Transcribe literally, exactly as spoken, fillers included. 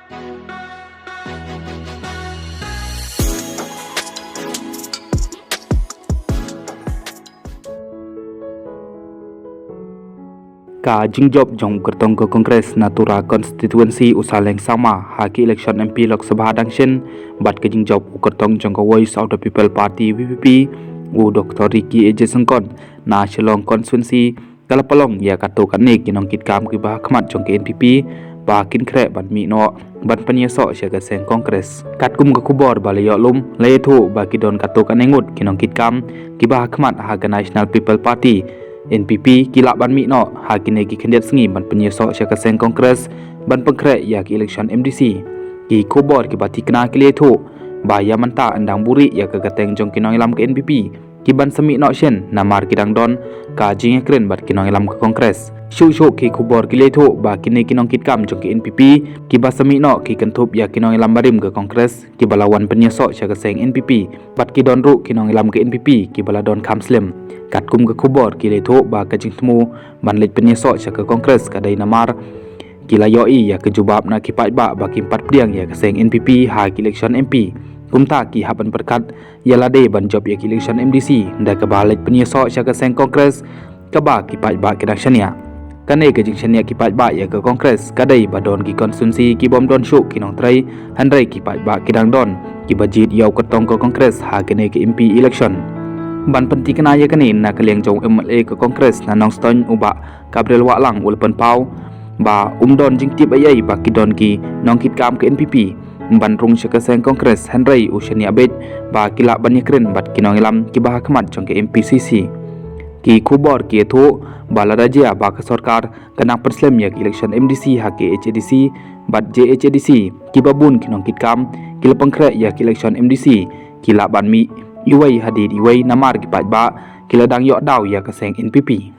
Ka jingjop jong u kyrtong ka Congress na Tura constituency u Saleng Sangma ha ki election M P Lok Sabha dang shen, bad ka jingjop u kyrtong jong ka Voice of the People Party V P P u Doctor Ricky A J Syngkon na Shillong constituency ka la pynlong ïa katto katne ki nongkitkam kiba ha khmat jong ka N P P ba kin khreh ban mih noh ban pynïasoh sha ka seng Congress. Katkum ka khubor ba la ïoh lum, la ïathuh ba ki don katto katne ngut ki nongkitkam kiba ha khmat ha ka National People Party N P P ki lah ban mih noh ha kine ki khyndiat sngi ban pynïasoh sha ka seng Congress ban pynkhreh ïa ki election M D C. Ki khubor kiba thikna ki la ïathuh ba ïa mynta yn dang buhrieh ïa ka kyrteng jong ki nongïalam ka N P P kiban sa mih noh shen namar ki dang don ka jingïakren bad ki nongïalam ka Congress. Shuh shuh ki khubor ki la ïathuh ba kine ki nongkitkam jong ka N P P kiba sa mih noh ki kynthup ïa ki nongïalam barim ka Congress kiba la wan pynïasoh sha ka seng N P P, bad ki don ruh ki nongïalam ka N P P kiba la don kham slem. Katkum ka khubor ki la ïathuh ba ka jingthmu ban leit pynïasoh sha ka Congress ka dei namar ki la ïohi ïa ka jubab na ki paidbah ba kim pat pdiang ïa ka seng N P P ha ki election M P. Kumta ki hap ban pyrkhat ïa lade ban jop ïa ki election M D C da kaba leit pynïasoh sha ka seng Congress kaba ki paidbah ki dang shaniah. Kane ka jingshaniah ki paidbah ïa ka Congress ka dei ba don ki constituency ki bym don shuh ki nongtrei, hynrei ki paidbah ki dang don kiba jied ïa u kyrtong ka Congress ha kane ka M P election. Ban pynthikna ïa kane, na ka liang jong u M L A ka Congress na Nongstoiñ u Bah Gabriel Wahlang u la pynpaw ba um don jingtip ei ei ba ki don ki nongkitkam ka N P P ban rung sha ka seng Congress, hynrei u shaniah beit ba ki lah ban ïakren bad ki nongïalam kiba ha khmat jong ka M P C C. Ki khubor ki ïathuh ba lada jia ba ka sorkar ka nang pynslem ïa ka election M D C ha K H A D C bad J H A D C, kiba bun ki nongkitkam ki la pynkhreh ïa ka election M D C ki lah ban mih iwei hadien iwei namar ki paidbah ki la dang ïoh daw ïa ka seng N P P.